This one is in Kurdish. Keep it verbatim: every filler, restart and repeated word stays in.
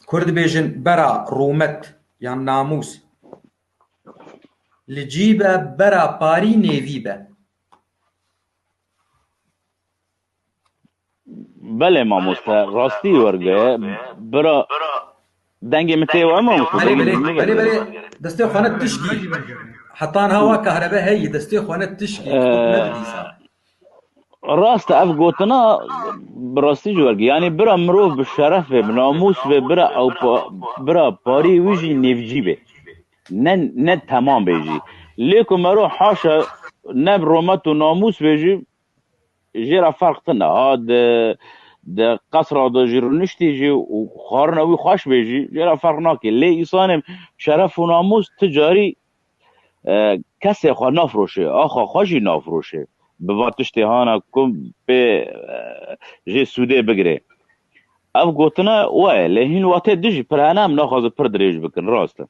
Kur dibêjin bera rûmet yan namûs, li cî be, bera parî nêvî be. Belê mamoste, rastî werge bira. Dengê min tê we mamoste? Belê, belê, belê, belê. Destê xwe ne tişkî. Heta niha wa kahrebe heyî, destê xwe ne tişkî. Ee, ne dîsa. Rast e, ev gotina bi rastî ji wergî. Yanî bira mirov bi şeref be, bi namûs be, bira ew pa, bira parî wî jî nêvcî be. Ne, ne temam be jî. Lê ku mero haşa ne bi romet û namûs be jî, jê re ferq tune. Ha di, di qesra de jî rûniştî jî û xwarina wî xweş bê jî, jê re ferq nake. Lê îsanê şeref û namûs ti carî, e, kesê xwe nafroşe, axa xwe jî nafroşe. Bi va tiştê hana ku pê, e, jê sûdê bigire. Ev gotine we ye, lê hîn watê dijî pir hene, em naxwazin pir dirêj bikin, rast e.